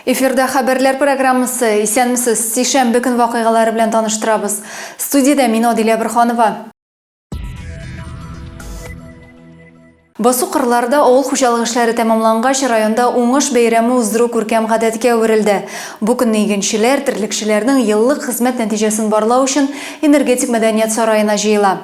Эфирда хәбәрләр программасы. Исәнмесез. Сишәмбе көн вакыйгалары белән таныштырабыз. Студиядә мин Адилә Борһанова. Басу кырларда авыл хуҗалыгы эшләре тәмамлангач, районда уңыш бәйрәме уздыру күркәм гадәткә әверелде. Бу көнне игенчеләр, терлекчеләрнең еллык хезмәт нәтиҗәсен барлау өчен Энергетик мәдәният сараена җыела.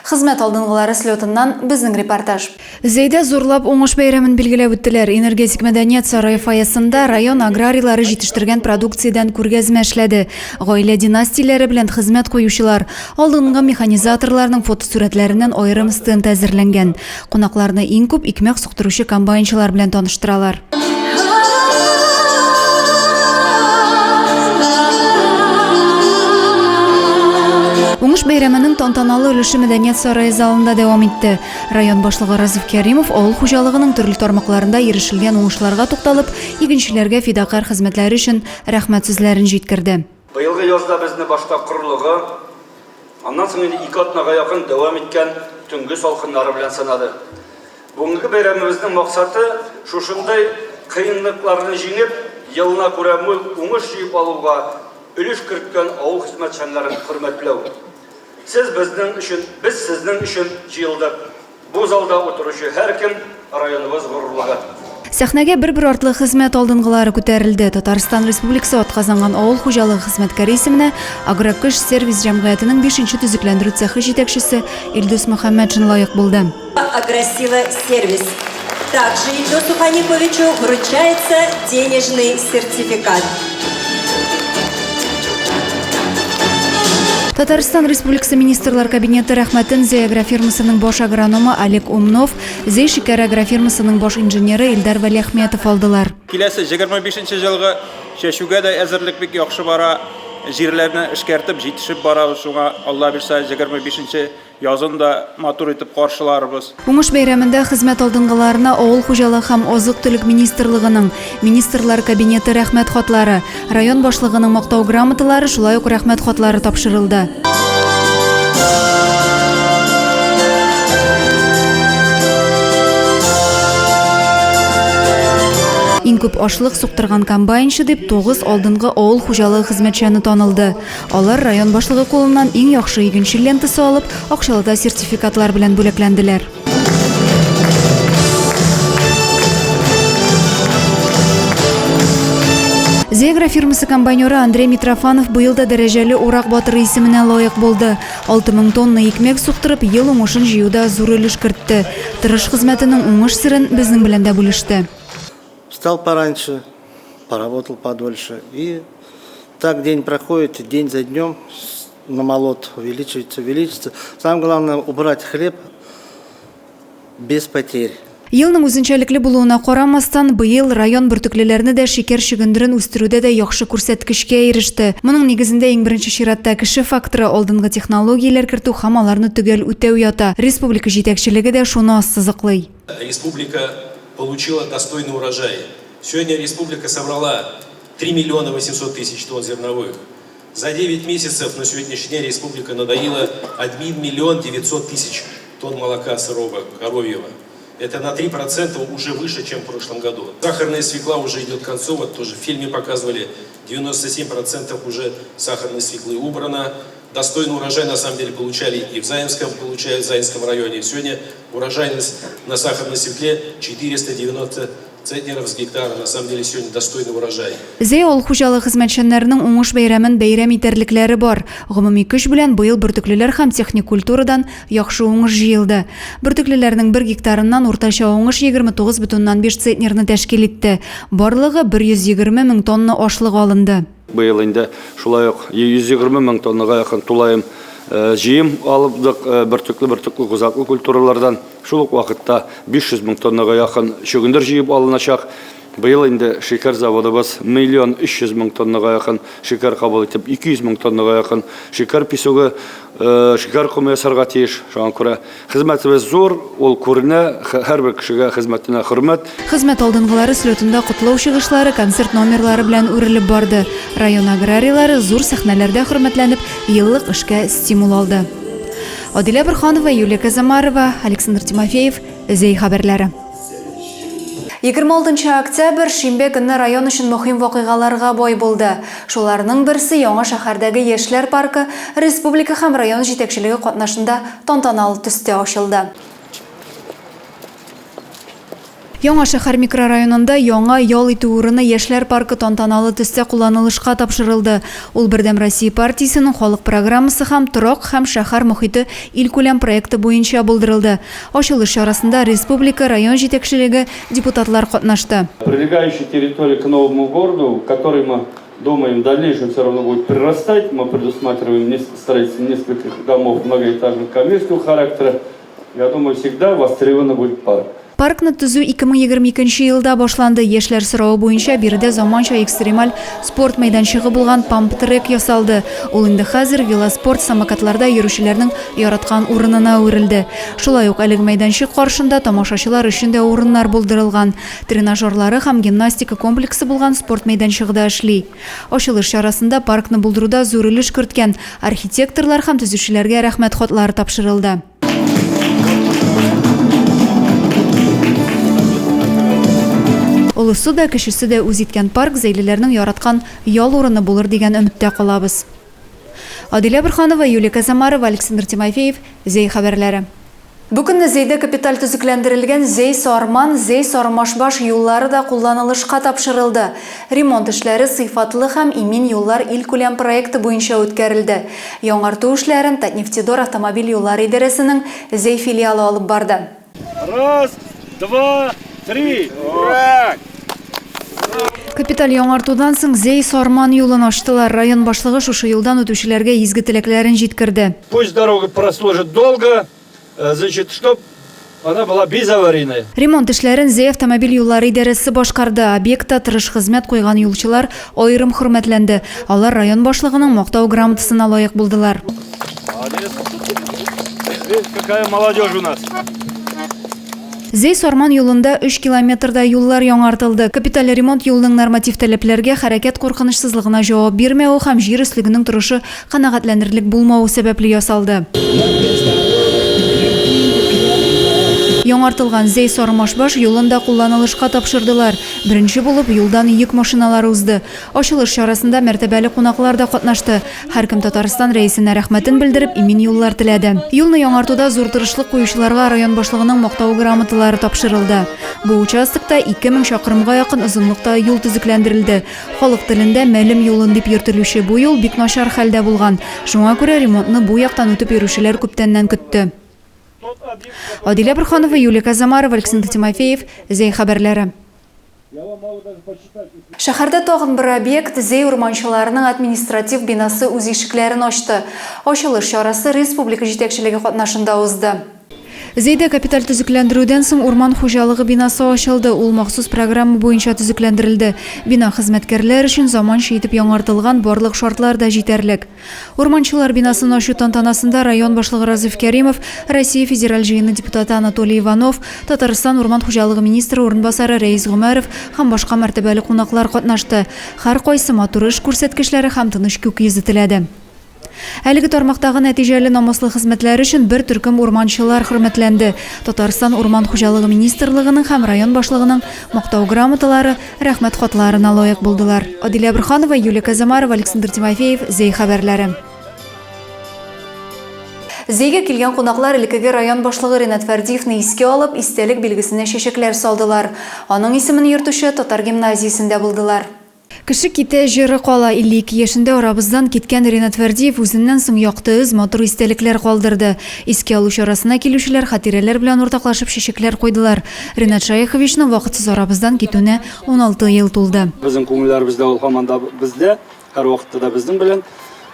Хезмәт алдынгылары слетыннан безнең репортаж. Зәйдә зурлап уңыш бәйрәмен билгеләп үттеләр. Энергетик мәдәният сарае фойесында район аграрийлары җитештергән продукциядән күргәзмә эшләде. Гаилә династияләре белән хезмәт куючылар, алдынгы механизаторларның фотосурәтләреннән аерым стенд әзерләнгән. Кунакларны иң күп икмәк суктыручы комбайнчылар белән таныштыралар. Уңыш бәйрәменең тантаналы өлеше мәдәният сарае залында дәвам итте. Район башлыгы Разиф Кәримов авыл хуҗалыгының төрле тармакларында ирешелгән уңышларга тукталып, игенчеләргә фидакарь хезмәтләре өчен рәхмәт сүзләрен җиткерде. Быелгы язда безне башта корылыгы, аннан соң инде ике атнага якын дәвам иткән төнге салкыннары белән сынады. Бүгенге бәйрәмебезнең максаты, шушындый кыенлыкларны җиңеп, елына күрә мул уңыш җыеп алуга өлеш керткән авыл хезмәтчәннәрен хөрмәтләү. Сез безнең өчен, без сезнең өчен җыелдык. Бу залда утыручы һәркем, районыбыз горурлыгы. Сәхнәгә бер-бер артлы хезмәт алдынгылары күтәрелде. Татарстан Республикасы атказанган авыл хуҗалыгы хезмәткәре исеменә Агрокөч сервис җәмгыятенең бишенче төзекләндерү цехы җитәкчесе Илдус Мөхәммәтшин лаек булды. Агросила сервис. Также Ильдусу Ханиповичу вручается денежный сертификат. Татарстан Республикасы Министрлар Кабинеты рәхмәтен Зәй агрофирмасының баш агрономы Олег Умнов, Зәй шикәр агрофирмасының баш инженеры Илдар Вәлиәхмәтов алдылар. Киләсе 25 нче елгы чәчүгә дә әзерлек бик яхшы бара. Җирләрне эшкәртеп, җитешеп барабыз. Шуңа, Алла бирса, 25 нче Язын да матур итеп каршыларбыз. Уңыш бәйрәмендә хезмәт алдынгыларына Авыл хуҗалыгы һәм азык-төлек министрлыгының, Министрлар Кабинеты Рәхмәт хатлары, район башлыгының Мактау грамоталары, шулай ук Рәхмәт хатлары тапшырылды. Иң күп ашлык суктырган комбайнчы дип 9 алдынгы авыл хуҗалыгы хезмәтчәне танылды. Алар район башлыгы кулыннан иң яхшы игенче лентасы алып, акчалата сертификатлар белән бүләкләнделәр. Зегра фирмасы комбайнеры Андрей Митрофанов быел да дәрәҗәле урак батыры исеменә лаек булды. 6000 тонна икмәк суктырып, ел уңышын җыюда зур өлеш кертте. Тырыш хезмәтенең уңыш серен безнең белән дә бүлеште. Встал пораньше, поработал подольше. И так день проходит, день за днем намолот увеличивается, увеличивается. Самое главное убрать хлеб без потерь. Елның үзенчәлекле булуына карамастан, быел район бөртеклеләрне дә шикәр чөгендерен үстерүдә дә яхшы күрсәткечкә иреште. Моның нигезендә иң беренче чиратта кеше факторы, алдынгы технологияләр кертү һәм аларны төгәл үтәү ята. Республика җитәкчелеге дә шуны ассызыклый. Республика получила достойный урожай. Сегодня республика собрала 3 миллиона 800 тысяч тонн зерновых. За 9 месяцев на сегодняшний день республика надоила 1 миллион 900 тысяч тонн молока сырого, коровьего. Это на 3% уже выше, чем в прошлом году. Сахарная свекла уже идет к концу, вот тоже в фильме показывали, 97% уже сахарной свеклы убрано. Достойный урожай на самом деле получали и в Заинском, получают в Заинском районе. Сегодня урожайность на сахарной свекле 490 центнеров с гектара. На самом деле сегодня достойный урожай. Зәй авыл хуҗалыгы хезмәтчәннәренең уңыш бәйрәмен бәйрәм итәрлекләре бар. Гомуми көч белән быел бөртеклеләр һәм техник культурадан яхшы уңыш җыелды. Бөртеклеләрнең бер гектарыннан уртача уңыш 29,5 центнерны тәшкил итте. Барлыгы 120 мең тонна ашлык алынды. Быел инде шулай ук 120 мең тоннага якын тулаем җыем алыпдык бөртекле-бөртекле кузаклы культуралардан. Шул ук вакытта 500 мең тоннага якын чөгендер җыеп алыначак. Быел инде шикәр заводыбыз миллион 300 мең тоннага якын шикәр кабул итеп, 200 мең тоннага якын шикәр песогы, шикәр комы ясарга тиеш. Шуңа күрә Хезмәтебез зур, ул күренә, һәрбер кешегә хезмәтенә хөрмәт. Хезмәт алдынгылары слетында котлау чыгышлары, концерт номерлары белән үрелеп барды. Район аграрийлары зур сәхнәләрдә хөрмәтләнеп, еллык эшкә стимул алды. Адилә Борһанова, Юлия Казамарова, Александр Тимофеев, Зәй хәбәрләре. 26 нчы октябрь, шимбә көнне район өчен мөһим вакыйгаларга бай булды. Шуларның берсе Яңа шәһәрдәге Яшьләр паркы республика һәм район җитәкчелеге катнашында тантаналы төстә ачылды. Яңа шәһәр микрорайонында яңа ял итү урыны Яшьләр паркы тантаналы төстә кулланылышка тапшырылды. Ул Бердәм Россия партиясенең халык программасы һәм Торак һәм шәһәр мохите илкүләм проекты буенча булдырылды. Ачылыш чарасында республика, район җитәкчелеге, депутатлар катнашты. Прилегающая территория к новому городу, который мы думаем, в дальнейшем все равно будет прирастать, мы предусматриваем строительство нескольких домов многоэтажных коммерческого характера, я думаю, всегда востребован будет парк. Паркны төзү 2022 нче елда башланды. Яшьләр соравы буенча биредә заманча экстремаль спорт мәйданчыгы булган памп-трек ясалды. Ул инде хәзер велоспорт, самокатларда йөрүчеләрнең яраткан урынына әверелде. Шулай ук әлеге мәйданчык каршында тамашачылар өчен дә урыннар булдырылган. Тренажерлары һәм гимнастика комплексы булган спорт мәйданчыгы да эшли. Ачылыш чарасында паркны булдыруда зур өлеш керткән архитекторлар һәм төзүчеләргә рәхмәт хатлары тапшырылды. Олысы да, кечесе дә үз иткән парк зәйлеләрнең яраткан ял урыны булыр дигән өметтә калабыз. Адилә Борһанова, Юлия Казамарова, Александр Тимофеев, Зәй хәбәрләре. Бу көнне Зәйдә капиталь төзекләндерелгән Зәй-Сарман, Зәй-Сармашбаш юллары да кулланылышка тапшырылды. Ремонт эшләре Сыйфатлы һәм имин юллар илкүләм проекты буенча үткәрелде. Яңарту эшләрен Татнефтедор автомобиль юллары идарәсенең Зәй филиалы алып барды. Раз, два, три! Ура! Капиталь яңартудан соң Зәй-Сарман юлын ачтылар. Район башлыгы шушы юлдан үтүчеләргә изге теләкләрен җиткерде. Пусть дорога прослужит долго, значит, чтоб она была безаварийная. Ремонт эшләрен Зәй автомобиль юллары идарәсе башкарды. Объектта тырыш хезмәт куйган юлчылар аерым хөрмәтләнде. Алар район башлыгының Мактау грамотасына лаек булдылар. Молодец. Видишь, какая молодежь у нас. Зәй-Сарман юлында өч километрда юллар яңартылды. Капиталь ремонт юлның норматив таләпләргә, хәрәкәт куркынычсызлыгына җавап бирмәве һәм җир өслегенең торышы канәгатьләнерлек булмавы сәбәпле ясалды. Яңартылган Зәй-Сармашбаш юлын да кулланылышка тапшырдылар. Беренче булып юлдан йөк машиналары узды. Ачылыш чарасында мәртәбәле кунаклар да катнашты. Һәркем Татарстан Рәисенә рәхмәтен белдереп, имин юллар теләде. Юлны яңартуда зур тырышлык куючыларга район башлыгының Мактау грамоталары тапшырылды. Бу участокта 2000 чакрымга якын озынлыкта юл төзекләндерелде. Халык телендә Мәлем юлын дип йөртелүче бу юл бик начар хәлдә булган. Шуңа күрә ремонтны бу яктан үтеп йөрүчеләр күптәннән көтте. Адилә Борһанова, Юлия Казамарова, Александр Тимофеев, Зәй хәбәрләре. Шәһәрдә тагын бер объект, Зәй урманчыларының административ бинасы үз ишекләрен ачты. Ачылыш чарасы республика җитәкчелеге катнашында узды. Зәйдә капиталь төзекләндерүдән соң урман хуҗалыгы бинасы ачылды. Ул махсус программа буенча төзекләндерелде. Бина хезмәткәрләр өчен заманча итеп яңартылган, барлык шартлар да җитәрлек. Урманчылар бинасын ачу тантанасында район башлыгы Разиф Кәримов, Россия Федераль Җыены депутаты Анатолий Иванов, Татарстан урман хуҗалыгы министры урынбасары Рәис Гомәров һәм башка мәртәбәле кунаклар катнашты. Һәркайсы матур эш күрсәткечләре һәм тыныч күк йөзе теләде. Әлеге тармактагы нәтиҗәле намуслы хезмәтләре өчен бер төркем урманчылар хөрмәтләнде. Татарстан Урман хуҗалыгы министрлыгының һәм район башлыгының Мактау грамоталары, Рәхмәт хатларына лаек булдылар. Адилә Борһанова, Юлия Казамарова, Александр Тимофеев, Зәй хәбәрләре. Зәйгә килгән кунаклар элеккеге район башлыгы Ринат Фәрдиевны искә алып, истәлек билгесенә чәчәкләр салдылар. Аның исемен йөртүче татар гимназиясендә булдылар. Кеше китә, җыры кала. 52 яшендә арабыздан киткән Ринат Фәрдиев үзеннән соң якты эз, матур истәлекләр калдырды. Искә алу чарасына килүчеләр хатирәләр белән уртаклашып чәчәкләр куйдылар. Ринат Шәеховичның вакытсыз арабыздан китүенә 16 ел тулды. Безнең күңелләребездә ул һаман да бездә, һәрвакытта да безнең белән.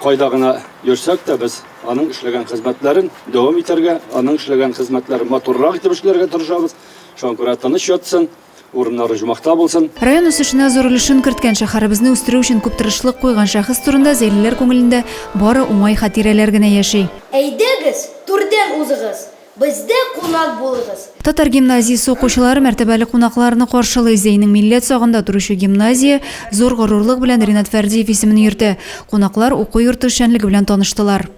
Кайда гына йөрсәк тә, без аның эшләгән хезмәтләрен дәвам итәргә, аның эшләгән хезмәтләрен матуррак итеп эшләргә тырышабыз. Шуңа күрә тыныч ятсын. Урыннары җомахта булсын. Район үсешенә зур өлешен керткән, шәһәребезне үстерү өчен күп тырышлык куйган шәхес турында зәйлеләр күңелендә бары уңай хатирәләр генә яши. Әйдәгез, түрдән узыгыз, бездә кунак булыгыз. Татар гимназиясе укучылары мәртәбәле кунакларны каршылый. Зәйнең милләт сагында торучы гимназия зур горурлык белән Ринат Фәрдиев исемен йөртә. Кунаклар уку йорты эшчәнлеге белән таныштылар.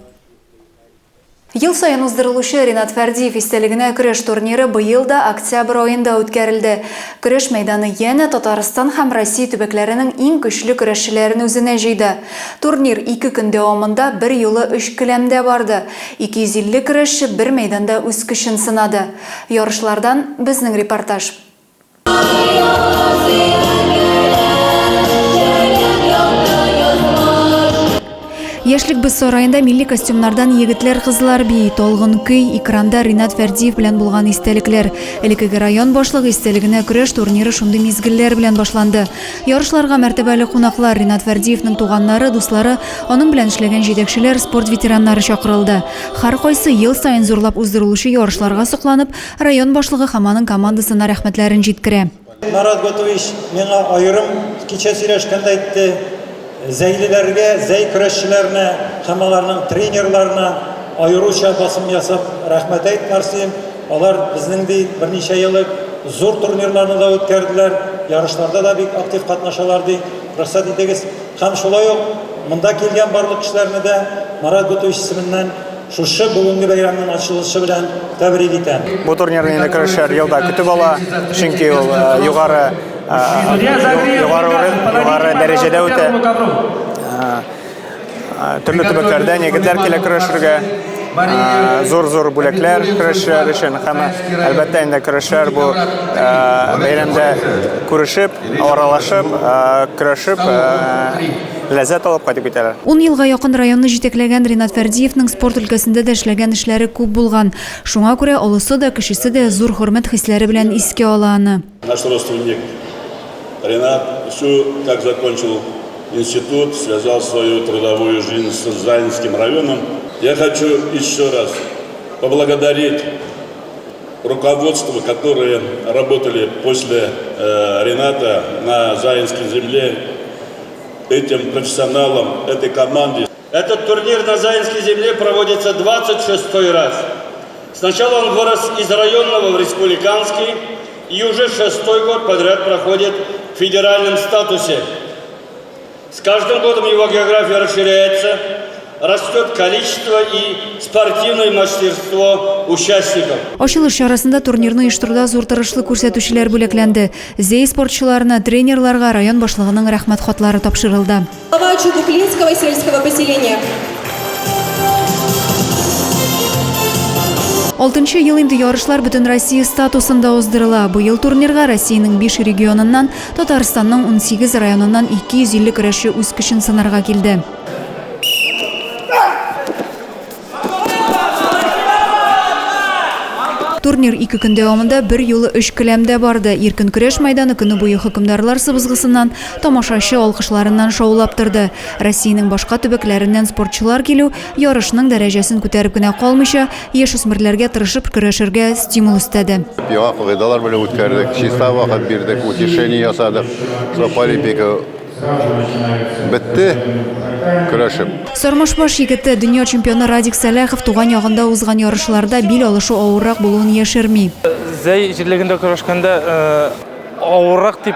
Ел саен уздырылучы Ринат Фәрдиев истәлегенә көрәш турниры быел да октябрь аенда үткәрелде. Көрәш мәйданы янә Татарстан һәм Россия төбәкләренең иң көчле көрәшчеләрен үзенә җыйды. Турнир ике көн дәвамында берьюлы өч келәмдә барды. 250 көрәшче бер мәйданда үз көчен сынады. Ярышлардан безнең репортаж. Яшьлек без сараенда милли костюмнардан егетләр-кызлар бии, талгын көй, экранда Ринат Фәрдиев белән булган истәлекләр. Элеккеге район башлыгы истәлегенә көрәш турниры шундый мизгелләр белән башланды. Ярышларга мәртәбәле кунаклар, Ринат Фәрдиевның туганнары, дуслары, аның белән эшләгән җитәкчеләр, спорт ветераннары чакырылды. Һәркайсы ел саен зурлап уздырылучы ярышларга сокланып, Район башлыгы һәм аның командасына рәхмәтләрен җиткерә. Марат Готович миңа аерым кичә сөйләшкәндә әйтте, зәйлеләргә, Зәй көрәшчеләренә һәм аларның тренерларына аеруча басым ясап рәхмәт әйт, Марсим. Алар безнең, ди, берничә ел элек зур турнирларны да үткәрделәр, ярышларда да бик актив катнашалар, ди. Рөхсәт итегез. Һәм шулай ук монда килгән барлык кешеләрне дә Марат Готович исеменнән Шушы бүгенге бәйрәмнең ачылышы белән тәбрик итәм. Бу турнирны инде көрәшчеләр елда көтеп ала, чөнки ул югары югары югары дәрәҗәдә үтә. Төрле төбәкләрдән егетләр килә көрәшергә. Зур-зур бүләкләр көрәшчеләр өчен һәм әлбәттә инде көрәшчеләр бу бәйрәмдә күрешеп, аралашып, көрәшеп ләззәт алып кайтып китәләр. Ун елга якын районны җитәкләгән Ринат Фәрдиевның спорт өлкәсендә дә эшләгән эшләре күп булган. Шуңа күрә олысы да, кечесе дә зур хөрмәт хисләре белән искә ала аны. Наш родственник Ринат всю, как закончил институт, связал свою трудовую жизнь с Заинским районом. Я хочу еще раз поблагодарить руководство, которые работали после Рената на Заинской земле, этим профессионалам, этой команде. Этот турнир на Заинской земле проводится 26 раз. Сначала он вырос из районного в республиканский и уже шестой год подряд проходит в федеральном статусе. С каждым годом его география расширяется, растет количество и спортивное мастерство участников. Ачылыш чарасында турнирны оештыруда зур тырышлык күрсәтүчеләр бүләкләнде. Зәй спортчыларына, тренерларга район башлыгының рәхмәт хатлары тапшырылды. Глава Чубуклинского сельского поселения. Алтынчы ел инде ярышлар Бөтенроссия статусында уздырыла. Быел турнирга Россиянең биш регионыннан, Татарстанның 18 районыннан 250 көрәшче үз көчен сынарга килде. Турнир ике көн дәвамында бер юлы өч келәмдә барды. Иркен көрәш мәйданы көне буе хөкемдарлар сыбызгысыннан, тамашачы алкышларыннан шаулап торды. Россиянең башка төбәкләреннән спортчылар килү ярышның дәрәҗәсен күтәреп кенә калмыйча, яшүсмерләргә тырышып көрәшергә стимул өстәде. Яңа кагыйдалар белән үткәрдек, чиста вакыт бирдек, утешение ясадык. Шулай полемика Бетте көрәшеп. Сармашбаш егете, дөнья чемпионы Радик Сәләхов туган ягында узган ярышларда бил алышу авыррак булуын яшерми. Зәй җирлегендә көрәшкәндә авыррак дип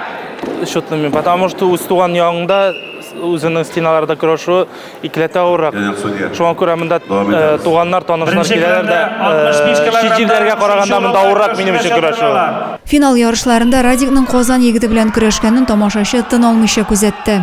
счетлыйм мин, потому что үз туган ягыңда үзеңнең стеналарда көрәшү икеләтә авыррак. Шуңа күрә монда туганнар, танышлар киләләр дә, чит җирләргә караганда монда авыррак минем өчен көрәшү. Финал ярышларында Радикның Казан егете белән көрәшкәнен тамашачы тын алмыйча күзәтте.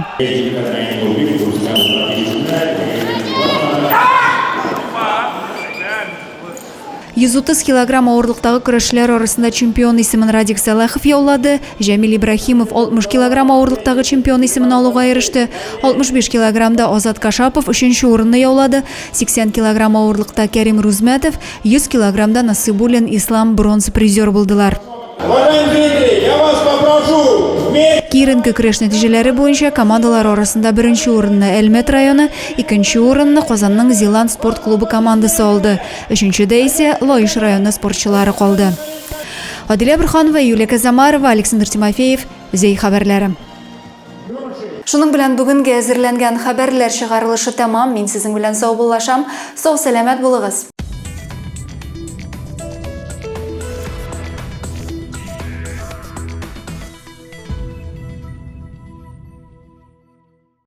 130 килограмм авырлыктагы көрәшчеләр арасында чемпион исемен Радик Сәлахов яулады. Җәмил Ибраһимов 60 килограмм авырлыктагы чемпион исемен алуга иреште. 65 килограммда Азат Кашапов өченче урынны яулады. 80 килограмм авырлыкта Кәрим Рузмәтов, 100 килограммда Насыйбуллин Ислам бронза призер булдылар. Киеренке көрәш нәтиҗәләре буенча командалар арасында беренче урынны Әлмәт районы, икенче урынны Казанның Зилант спорт клубы командасы алды. Өченчедә исә Лаеш районы спортчылары калды. Адилә Борһанова, Юлия Казамарова, Александр Тимофеев, Зәй хәбәрләре. Шуның белән бүгенге әзерләнгән хәбәрләр чыгарылышы тәмам. Мин сезнең белән саубуллашам. Сау-сәламәт булыгыз.